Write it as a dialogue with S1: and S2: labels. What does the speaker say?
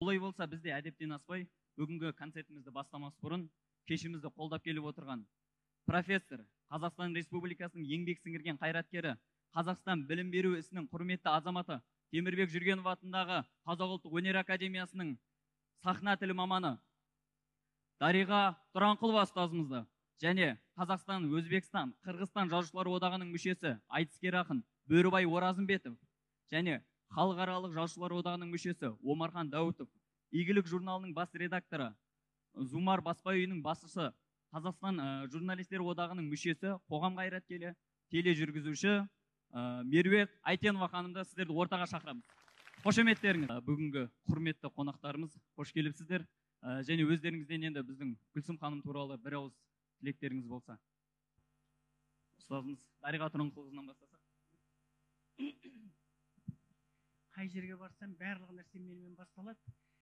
S1: Олай болса, бізде әдептен аспай, бүгінгі концертімізді бастамас бұрын кешімізді қолдап келіп отырған профессор, Қазақстан Республикасының еңбек сіңірген қайраткері, Қазақстан білім беру ісінің құрметті азаматы, Темірбек Жүргенов атындағы Қазақ ұлттық өнер академиясының сахна тілі маманы Дариға Тұранқұлова ұстазымызды және Қазақстан, Өзбекстан, Қырғызстан жазушылар одағының мүшесі, айтыскер ақын Бөрібай Оразымбетов және Халықаралық жазушылар одағының мүшесі Омархан Дәуітов, Игілік журналының бас редакторы, Зумар баспа үйінің басшысы, Қазақстан журналистер одағының мүшесі, қоғам қайраткері, тележүргізуші Меруерт Айтенова ханымды сіздерді ортаға шақырамыз. Қошеметтеріңіз. Бүгінгі құрметті қонақтарымыз, қош келіпсіздер. Және өздеріңізден енді біздің Гүлсім ханым туралы бір ауыз тілектеріңіз болса. Ұстазымыз Дариға Тұранқұлқызынан бастасақ.
S2: Қай жерге барсам, барлық нәрсе менімен басталады.